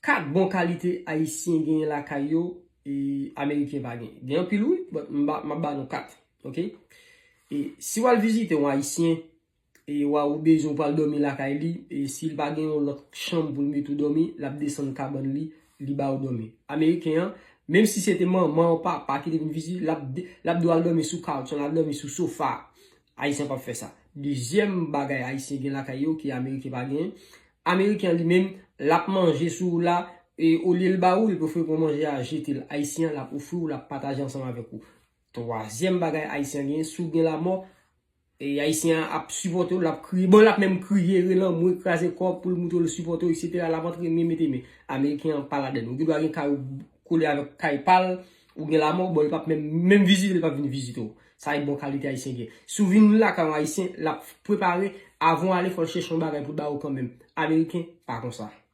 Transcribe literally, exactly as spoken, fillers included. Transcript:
Kat bon kalite Ayisyen genyen lakay yo, e Ameriken pa gen. Gen anpil wi, but m ba- m ap ba nou kat. Ok? E si w al vizite yon Ayisyen, e w a ou bezwen ou pral dòmi lakay li, e si l pa gen yon lòt chanm pou l mete w dòmi, l ap desann kabann li, li ba ou dòmi. Ameriken an, menm si se te manman ou papa ki te vin vizite, l ap de- l ap di w al dòmi sou couch, l ap dòmi sou sofa. Ayisyen p ap fè sa. Dezyèm bagay Ayisyen gen lakay yo ki Ameriken pa gen, Ameriken an li menm, l ap manje sou ou la, e olye l ba ou, li prefere pran manje a jete l. Ayisyen an, l ap ofri w, l ap pataje ansanm avèk ou. Twazyèm bagay Ayisyen an gen, si w gen lamò, e Ayisyen an ap sipòte w, l ap kriye. Bon, l ap menm kriye, rele anmwe, kraze kò pou l montre w l sipòte w, etsetera. L ap antre men mete men. Ameriken an pa ladann. Ou gen dwa gen kay ou kole avèk kay pa l, ou gen lamò, bon, li p ap menm, menm vizite, li p ap vin vizite w. Sa e bon kalite Ayisyen gen. Si w vin lakay yon Ayisyen, l ap prepare, avan w ale, fò l chèche yon bagay pou l ba ou kanmenm. Ameriken, pa konsa.